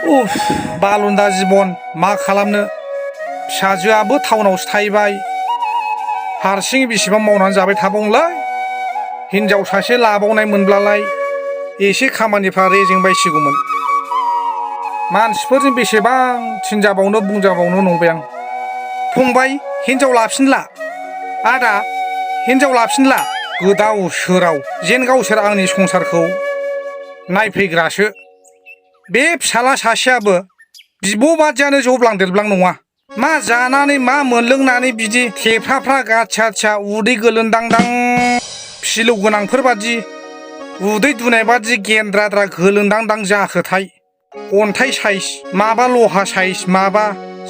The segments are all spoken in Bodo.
उफ बालुन्दा जीबन मा खालामनो फिसाजोआबो टाउनावसो थाहैबाय हारसिं बेसेबां मावनानै जाबाय थाबावनोलाय हिनजाव सासे लाबावनाय मोनब्लालाय एसे खामानिफ्रा रेजें बायसिगौमोन मानसिफोरजों बेसेबां थिनजाबावनो बुंजाबावनो नंबाय आं फंबाय हिनजाव लाफिनला आदा हिनजाव लाफिनला गोदाव सोराव जेन गावसोर आंनि संसारखौ नायफैग्रासो बे फिसाला सासेयाबो बिब' बादियानो जब्लां देरब्लां नङा मा जानानै मा मोनलोंनानै बिदि थेफ्राफ्रा गाथिया उदै गोलोन्दांदां फिलौ गोनांफोर बादि उदै दुनाय बादि गेन्द्राद्रा गोलोन्दांदां जाखोथाय अन्थाइ साइज माबा लहा साइज माबा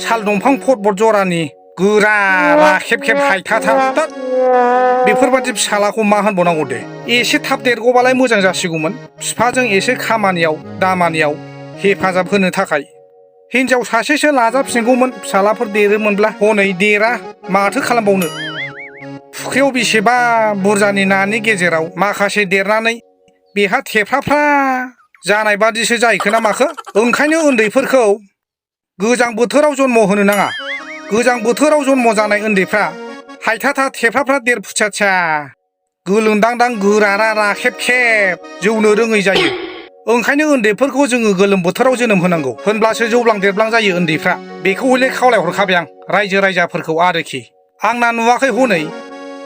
साल दंफां फटबट जरानि गोरा राखेब खेब हायथाथा बेफोरबादि फिसालाखौ मा होनबावनांगौ दे एसे थाब देरगौबालाय मोजां जासिगौमोन बिफाजों एसे खामानियाव दामानियाव हेफाजाब होनो थाखाय हिनजाव सासेसो लाजाफिनगौमोन फिसालाफोर देरोमोनब्ला हनै देरा माथो खालामबावनो फुख्रियाव बेसेबा बुरजानि नानि गेजेराव माखासे देरनानै बेहा थेफ्राफ्रा जानाय बादिसो जाहैखोना माखो ओंखायनो उन्दैफोरखौ गोजां बोथोराव जन्म होनो नाङा गोजां बोथोराव जन्म जानाय उन्दैफ्रा हायथाथा थेफ्राफ्रा देरफुथिया गोलोन्दांदां गोरारा राखेब खेब जौनो रोङै जायो ओंखायनो उन्दैफोरखौ जोङो गोलोम बोथोराव जोनोम होनांगौ होनब्लासो जौब्लां देरब्लां जायो उन्दैफ्रा बेखौ हले खावलायहरखाबाय आं रायजो राजाफोरखौ आरोखि आंना नुवाखै हनै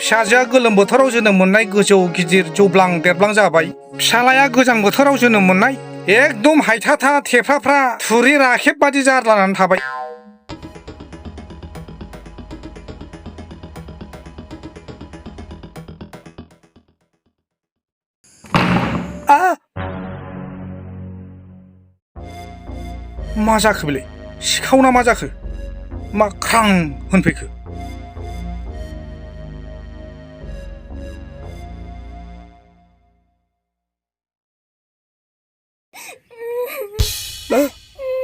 फिसाजोआ गोलोम बोथोराव जोनोम मोननाय गोजौ गिदिर जौब्लां देरब्लां जाबाय फिसालाया गोजां बोथोराव जोनोम मोननाय एकदम हायथाथा थेफ्राफ्रा थुरि राखेब बादि जारलानानै थाबाय मा जाखो बेलाय सिखावना मा जाखो मा ख्रां होनफैखो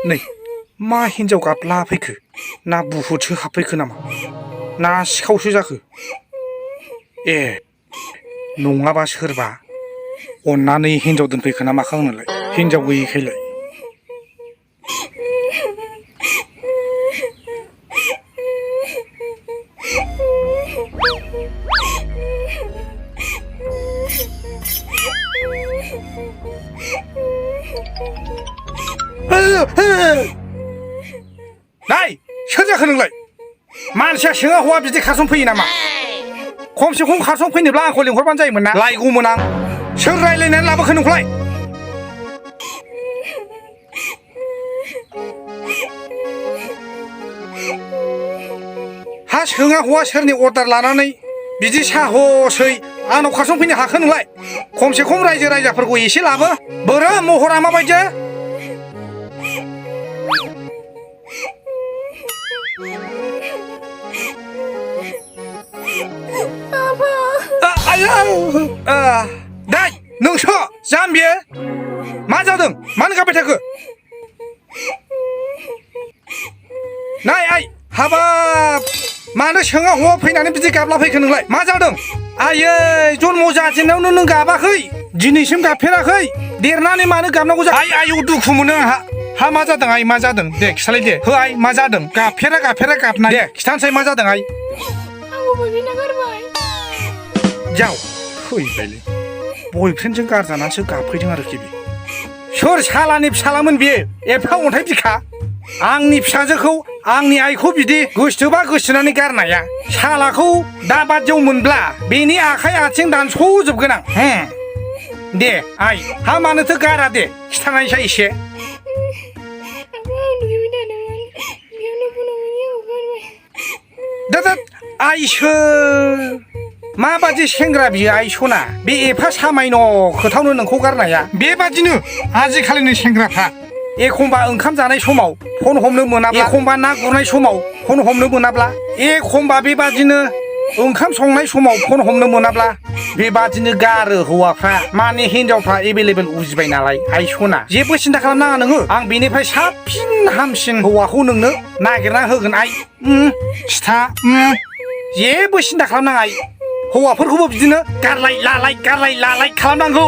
नै मा हिनजाव गाबला फैखो ना बुहुदसो हाबफैखो नामा ना सिखावसो जाखो ए नङाबा सोरबा अन्नानै हिनजाव दोनफैखो ना माखा होनोलाय हिनजाव गैयिखायलाय नाय सोर जाखो नोंलाय मानसिया सोङा हौवा बिदि खारसन फैयो नामा खमसे खम खारसन फैनोब्ला आंखौ लिंहरबानो जायोमोन ना लायगौमोन आं सोर रायलायनानै लाबोखो नोंखौलाय हा सोङा हौवा सोरनि अर्डार लानानै बिदि साहसै आंनाव खारसन फैनो हाखो नोंलाय खमसे खम रायजो राजाफोरखौ एसे लाबो बोरो महरा माबायदि दाय नोंसो जाम्बि मा जादों मानो गाबबाय थाखो नाय आइ हाबाब मानो सोङा हौवा फैनानै बिदि गाबला फैखो नोंलाय मा जादों आयै जन्म जाजेननायावनो नों गाबाखै दिनैसिम गाबफेराखै देरनानै मानो गाबनांगौ जा आइ आयौ दुखु मोनो आंहा हा मा जादों आइ मा जादों दे खिथालाय दे हो आइ मा जादों गाबफेरा गाबनाय दे खिथानोसै मा जादों आइ जाव फैबायलै बयफ्रेन्डजों गारजानानैसो गाबफैदों आरोखि बे सोर सालानि फिसालामोन बियो एफा अन्थाइ बिखा आंनि फिसाजोखौ आंनि आइखौ बिदि गोसथोबा गोसथोनानै गारनाया सालाखौ दा बादियाव मोनब्ला बेनि आखाइ आथिं दानस'जोबगोन आं दे आइ हा मानोथो गारा दे खिथानायसाय एसे आइसो माबादि सेंग्रा बियो आइसना बे एफा सामायन' खोथावनो नोंखौ गारनाया बेबादिनो आजिखालिनि सेंग्राफ्रा एखमबा ओंखाम जानाय समाव फन हमनो मोनाब्ला एखमबा ना गुरनाय समाव फन हमनो मोनाब्ला एखमबा बेबादिनो ओंखाम संनाय समाव फन हमनो मोनाब्ला बेबादिनो गारो हौवाफ्रा माने हिनजावफ्रा एभेलेबेल उजिबाय नालाय आइसना जेबो सिन्था खालामनाङा नोङो आं बेनिफ्राय साबसिन हामसिन हौवाखौ नोंनो नागिरना होगोन आइ सिथा जेबो सिन्था खालामनाङा आइ हौवाफोरखौबो बिदिनो गारलाय लालाय खालामनांगौ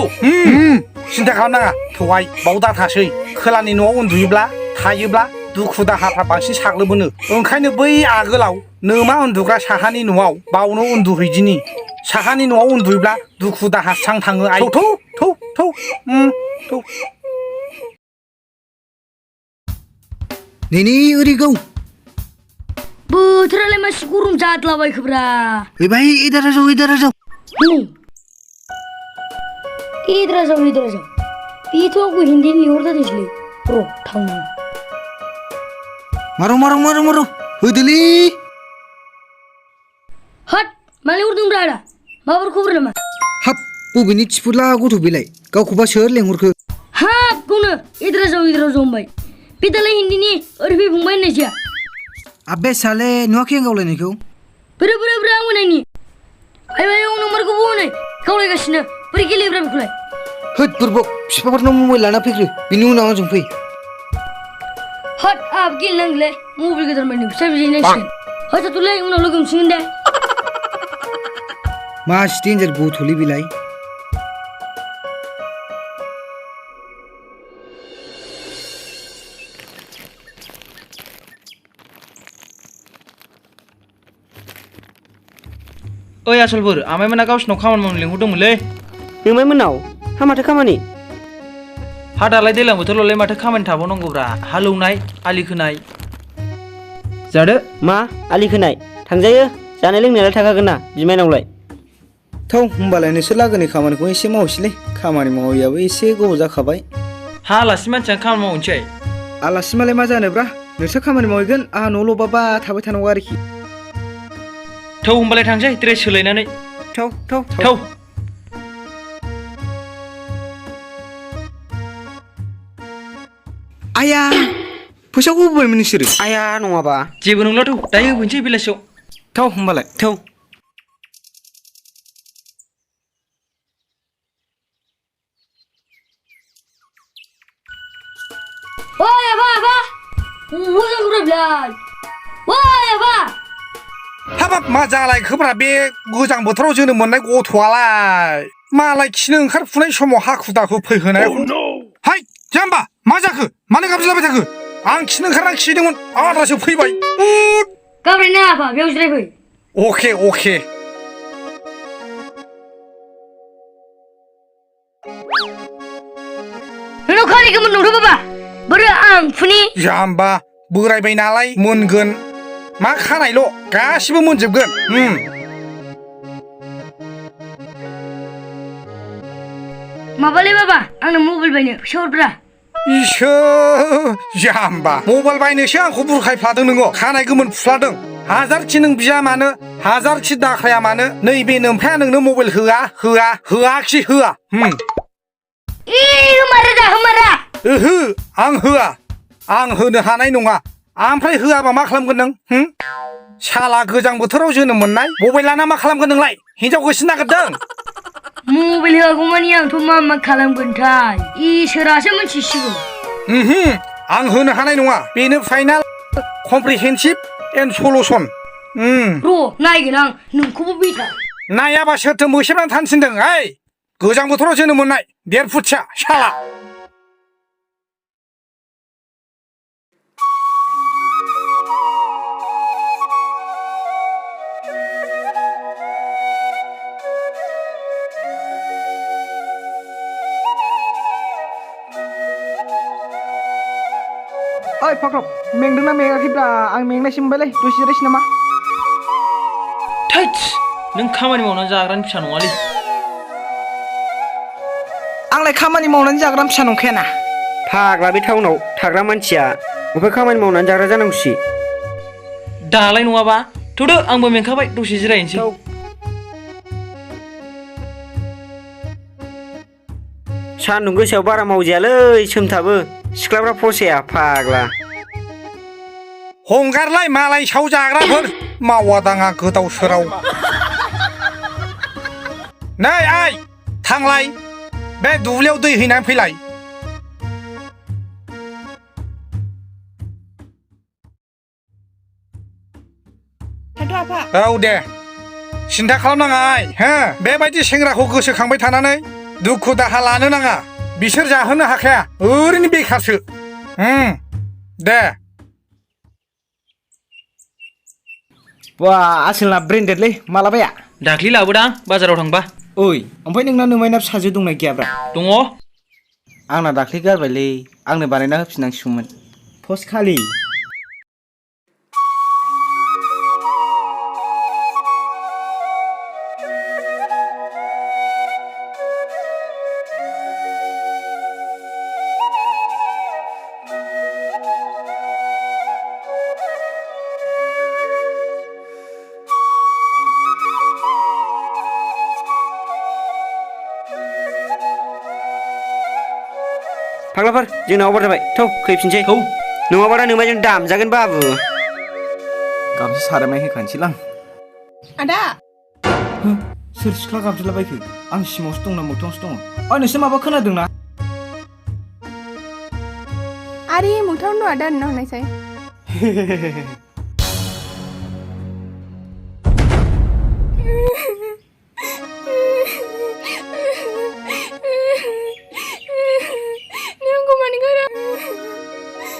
सिन्था खालामनाङा थौआइ बाव दाथासै खोलानि न'आव उन्दुयोब्ला थायोब्ला दुखु दाहाफ्रा बांसिन साग्लोबोनो ओंखायनो बै आगोलाव नोमा उन्दुग्रा साहानि न'आव बावनो उन्दुहैदिनि साहानि न'आव उन्दुयोब्ला दुखु दाहा स्रां थाङो आइ थौ थौ थौ थौ नै ओरै गौ बोथोरालाय मासे गरम जादलाबायखोब्रा फैबाय इदाराजाव इद्राजाव बेथ' आंखौ हिन्दी लिंहरथारदोंसोलै र' थांनो मारो होदोलै हट मानो हरदोंब्रा आदा माबाफोर खबर नामा हाब बबेनि थिफुरला गथ' बेलाय गावखौबा सोर लेंहरखो हाब गावनो इद्राजाव होनबाय बे दालाय हिन्दीनि ओरै फैफुंबाय होननायसो आबे साले नुवाखै आं गावलायनायखौ बोरै आं होनायनि आयौ नम्बरखौबो हनै गावलायगासिनो बोरै गेलेब्रा बेखौलाय होद बुरबक बिफाफोरनाव मबाइल लाना फैग्रो बिनि उनाव आंजों फै हट आब गेलेनांगौलै मबाइल गोदान बायनो फिसा बिनांसिगोन हथ'लै उनाव लोगो मोनसिगोन दे मासि डेन्जार गथ'लै बेलाय ओइ आसलफोर आमाइमोना गावसिनाव खामानि मावनो लिंहरदोंमोनलै नोंमाइमोननाव हा माथो खामानि हा दालाय दैज्लां बोथोरावलाय माथो खामानि थाबावनांगौब्रा हालौनाय आलि खोनाय जादो मा आलि खोनाय थांजायो जानाय लोंनायालाय थाखागोन ना बिमाइनावलाय थौ होमबालाय नोंसोर लागोनि खामानिखौ एसे मावसैलै खामानि मावैयाबो एसे गोबाव जाखाबाय हा आलासि मानसियानो खामानि मावनोसै आलासि मालाय मा जानोब्रा नोंसोर खामानि मावहैगोन आंहा न'ल' बाबा थाबाय थानांगौ आरोखि थौ होमबालाय थांसै ड्रेस सोलायनानै थौ आया फैसाखौ होबायमोन नोंसोरो आया नङाबा जेबो नंला थौ दायो होफैनोसै बेलासियाव थौ होमबालाय थौ ओइ आबा मोजां गुराब्लाय ओइ आबा हाबाब मा जालायखोब्रा बे गोजां बोथोराव जोनोम मोननाय गथ'आलाय मालाय खिनो ओंखारफुनाय समाव हाखु दाखु फैहोनायखौ हाय जाम्बा मा जाखो मानो गाबज्रिलाबाय थाखो आं खिनो ओंखारना खिदोंमोन आदासो फैबाय गाब्रायनो आबा बेयाव जिरायफै अके नोंनाव खालि गोमोन दंथ' बाबा बोरो आं फुनि जाम्बा बोरायबाय नालाय मोनगोन मा खानायल' गासिबो मोनजोबगोन माबालै बाबा आंनो मबाइल बायनो फैसा हरब्रा इसोर जाम्बा मबाइल बायनोसो आंखौ बुरखायफ्लादों नोङो खानाय गोमोन फुफ्लादों हाजारखि नों बिया मानो हाजारखि दाख्लाया मानो नैबे नोमफाया नोंनो मबाइल होआखि होआ होमारा ओहो आं होआ आं होनो हानाय नङा ओमफ्राय होआबा मा खालामगोन नों साला गोजां बोथोराव जोनोम मोननाय मबाइल लाना मा खालामगोन नोंलाय हिनजाव गोसो नागिरदों मबाइल होआगौमानि आंथ' मा खालामगोनथाय इसोरासो मिथिसिगौ आं होनो हानाय नङा बेनो फाइनाल कमप्रिहेन्सिभ एन्ड सलुसन र' नायगोन आं नोंखौबो बिथा नायाबा सोरथो मोसेबनानै थानो थिनदों ओइ गोजां बोथोराव जोनोम मोननाय 1.5 फुटसा साला ओइ फाख्रब मेंदोंना मेङाखैब्रा आं मेंनायसो मोनबायलै दसे जिरायसै नामा थैद नों खामानि मावनानै जाग्रानि फिसा नङालै आंलाय खामानि मावनानै जाग्रा फिसा नंखायाना फाग्ला बे टाउनाव थाग्रा मानसिया बबे खामानि मावनानै जाग्रा जानांगौसि दालाय नङाबा थौदो आंबो मेंखाबाय दसे जिरायनोसै सान्दुं गोसायाव बारा मावजायालै सोमथाबो सिख्लाफ्रा फसाया फाग्ला हंगारलाय मालाय साव जाग्राफोर मावा दाङा गोदाव सोराव नै आइ थांलाय बे दुब्लियाव दै हैनानै फैलाय औ दे सिन्था खालामनाङा आइ हो बेबायदि सेंग्राखौ गोसोखांबाय थानानै दुखु दाहा लानो नाङा बिसोर जाहोनो हाखाया ओरैनो बेखारसो दे वा आसोलना ब्रेन्डेडलै मालाबाया दाख्लि लाबोदां बाजाराव थांबा ओइ ओमफ्राय नोंना नोमायना फिसाजो दंना गैयाब्रा दङ आंना दाख्लै गारबायलै आंनो बानायना होफिननांसिगौमोन पस्ट खालि फाग्लाफोर जोंना अभार जाबाय थौ खैफिनसै थौ नङाबा दा नोमायजों दामजागोन बाबु गामसा सारामाय होखानोसैलां आदा सोर सिख्ला गाबज्रिलाबायखो आं सिमावसो दंना मोगथाङावसो दङ ओइ नोंसोर माबा खोनादोंना आरे मोगथाङावनो दं आदा नोंनाव होनायसाय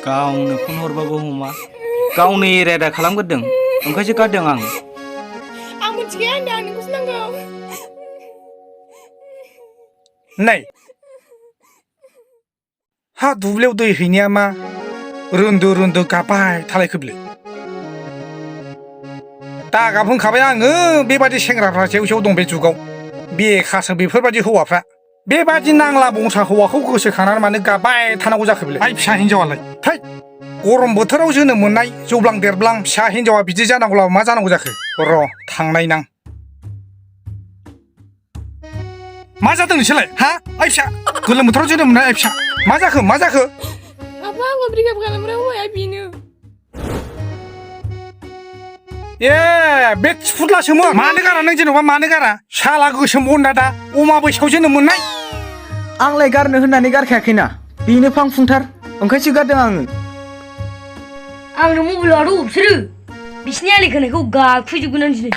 गावनो फन हरबाबो हमा गावनो एरायदा खालामग्रोदों ओंखायसो गारदों आं आं मिथिखाया आदा नोंखौसो नांगौ नै हा दुब्लियाव दै हैनाया मा रोन्दो रोन्दो गाबबाय थालायखोब्ले दा गाबहोनखाबाय आङो बेबादि सेंग्राफ्रा जेव जेव दं बे जुगाव बेखारसो बेफोरबादि हौवाफ्रा बेबादि नांला बंसा हौवाखौ गोसोखांनानै मानो गाबबाय थानांगौ जाखोब्ले आइ फिसा हिनजावालाय थै गरम बोथोराव जोनोम मोननाय जौब्लां देरब्लां फिसा हिनजावा बिदि जानांगौब्ला मा जानांगौ जाखो र' थांनाय नां मा जादों नोंसोरलाय हा आइ फिसा गोलोम बोथोराव जोनोम मोननाय आइ फिसा मा जाखो मा जाखो apa आंखौ ब्रेकआप खालामग्रा हौवाया बेनो ए बे थिफुदलासोमोन मानो गारा नों जेन'बा मानो गारा शाला गोसोम बन्दा दा अमा बैसोआव जोनोम मोननाय आंलाय गारनो होननानै गारखायाखैना बेनो फांफुंथार ओंखायसो गारदों आङो आंनो मबाइल आरो बिसोरो बिसिनि आलि खोनायखौ गाखुजोबगोन आं दिनै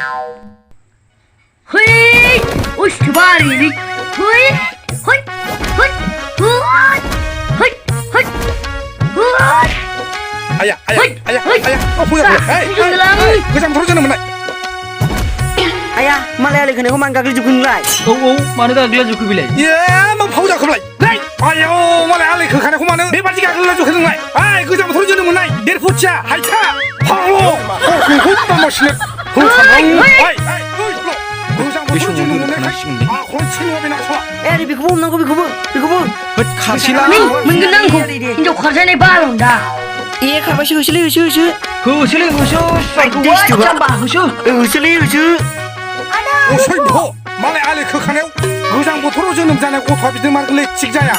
है उसबारि है है है है है है आया आया आया आया गोजां बोथोराव जोनोम मोननाय आया मालाय आलि खोनायखौ मानो गाग्लिजोबगोन नोंलाय औ मानो गाग्लिला जोबखो बेलाय ए मा फाव जाखोब्लाय नै आयौ मालाय आलि खोखानायखौ मानो बेबादि गाग्लिला जोबखो नोंलाय आय गोजां बोथोराव जोनोम मोननाय 1.5 फुटिया हायथा फाग्ल' हरखौ मामासिनो होखानांबाय गोजां बोथोराव जोनोम मोननायखाय आखल सिनेमा बेना सला ए बेखौबो हमनांगौ बेखौबो होद खारसैला मोनगोन आंखौ हिनजाव खारजानाय बारं दा ए खारबायसो होसोलै होसो होसोलै होसो जाम्बा होसो होसोलै होसो असयध' मालाय आलि खोखानायाव गोजां बोथोराव जोनोम जानाय गथ'आ बिदिनो मारगोलै थिग जाया